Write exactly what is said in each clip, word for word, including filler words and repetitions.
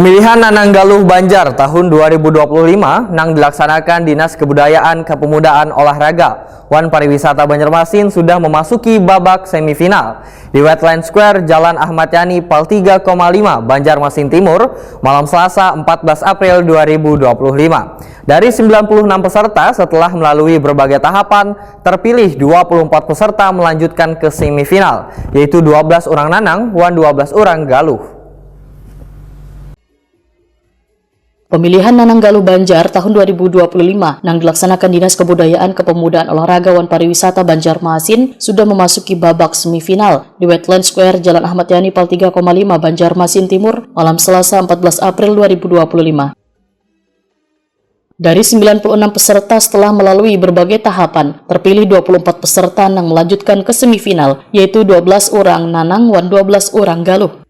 Pemilihan Nanang Galuh Banjar tahun dua ribu dua puluh lima nang dilaksanakan Dinas Kebudayaan, Kepemudaan, Olahraga, wan Pariwisata Banjarmasin sudah memasuki babak semifinal di Wetland Square, Jalan Ahmad Yani, Pal tiga koma lima, Banjarmasin Timur, malam Selasa, empat belas April dua ribu dua puluh lima. Dari sembilan puluh enam peserta, setelah melalui berbagai tahapan, terpilih dua puluh empat peserta melanjutkan ke semifinal, yaitu dua belas orang Nanang wan dua belas orang Galuh. Pemilihan Nanang Galuh Banjar tahun dua ribu dua puluh lima nang dilaksanakan Dinas Kebudayaan, Kepemudaan, Olahraga, wan Pariwisata Banjarmasin sudah memasuki babak semifinal di Wetland Square, Jalan Ahmad Yani, Pal tiga koma lima, Banjarmasin Timur, malam Selasa, empat belas April dua ribu dua puluh lima. Dari sembilan puluh enam peserta, setelah melalui berbagai tahapan, terpilih dua puluh empat peserta nang melanjutkan ke semifinal, yaitu dua belas orang Nanang wan dua belas orang Galuh.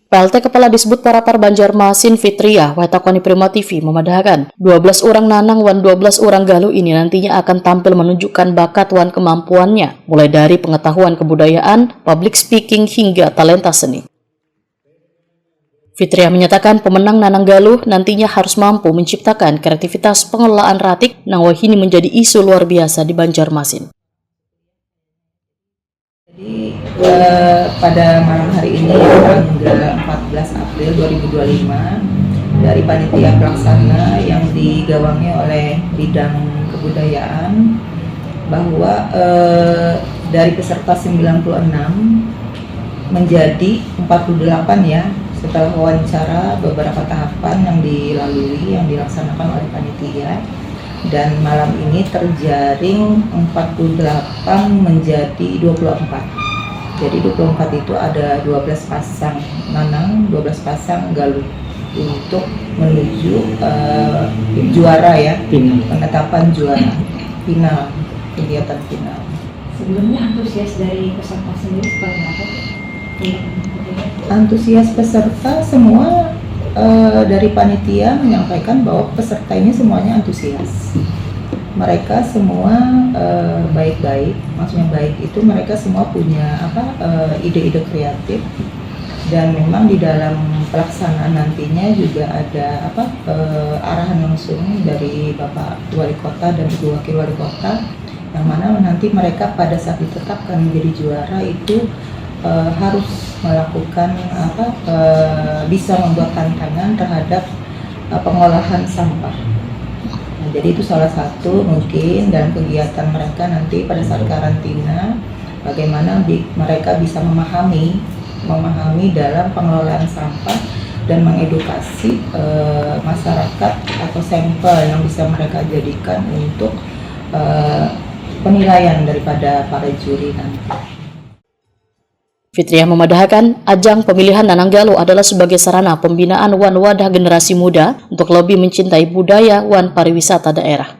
P L T Kepala Disbud Parapar Banjarmasin, Fitria, watakoni Prima T V, memadahakan, dua belas orang Nanang wan dua belas orang Galuh ini nantinya akan tampil menunjukkan bakat wan kemampuannya, mulai dari pengetahuan kebudayaan, public speaking, hingga talenta seni. Fitria menyatakan, pemenang Nanang Galuh nantinya harus mampu menciptakan kreativitas pengelolaan ratik nang wahini menjadi isu luar biasa di Banjarmasin. Jadi, eh, pada malam hari ini, tanggal empat belas April dua ribu dua puluh lima, dari panitia pelaksana yang digawangi oleh bidang kebudayaan, bahwa, eh, dari peserta sembilan puluh enam menjadi empat puluh delapan, ya, setelah wawancara beberapa tahapan yang dilalui, yang dilaksanakan oleh panitia. Dan malam ini terjaring empat puluh delapan menjadi dua puluh empat. Jadi dua puluh empat itu ada dua belas pasang Nanang, dua belas pasang Galuh untuk menuju, eh, juara, ya, final. Penetapan juara final, kegiatan final. Sebelumnya antusias dari peserta sendiri seperti apa, Bu? Iya. Antusias peserta semua, eh, dari panitia menyampaikan bahwa peserta ini semuanya antusias. Mereka semua, eh, baik-baik, maksudnya baik itu mereka semua punya apa, eh, ide-ide kreatif, dan memang di dalam pelaksanaan nantinya juga ada apa, eh, arahan langsung dari Bapak Wali Kota dan Ibu Wakil Wali Kota, yang mana nanti mereka pada saat ditetapkan menjadi juara itu, eh, harus melakukan apa, eh, bisa membuat tantangan terhadap, eh, pengolahan sampah. Nah, jadi itu salah satu mungkin dalam kegiatan mereka nanti pada saat karantina, bagaimana bi-, mereka bisa memahami, memahami dalam pengelolaan sampah dan mengedukasi, eh, masyarakat atau sampel yang bisa mereka jadikan untuk, eh, penilaian daripada para juri nanti. Fitria memadahakan, ajang pemilihan Nanang Galuh adalah sebagai sarana pembinaan wan wadah generasi muda untuk lebih mencintai budaya wan pariwisata daerah.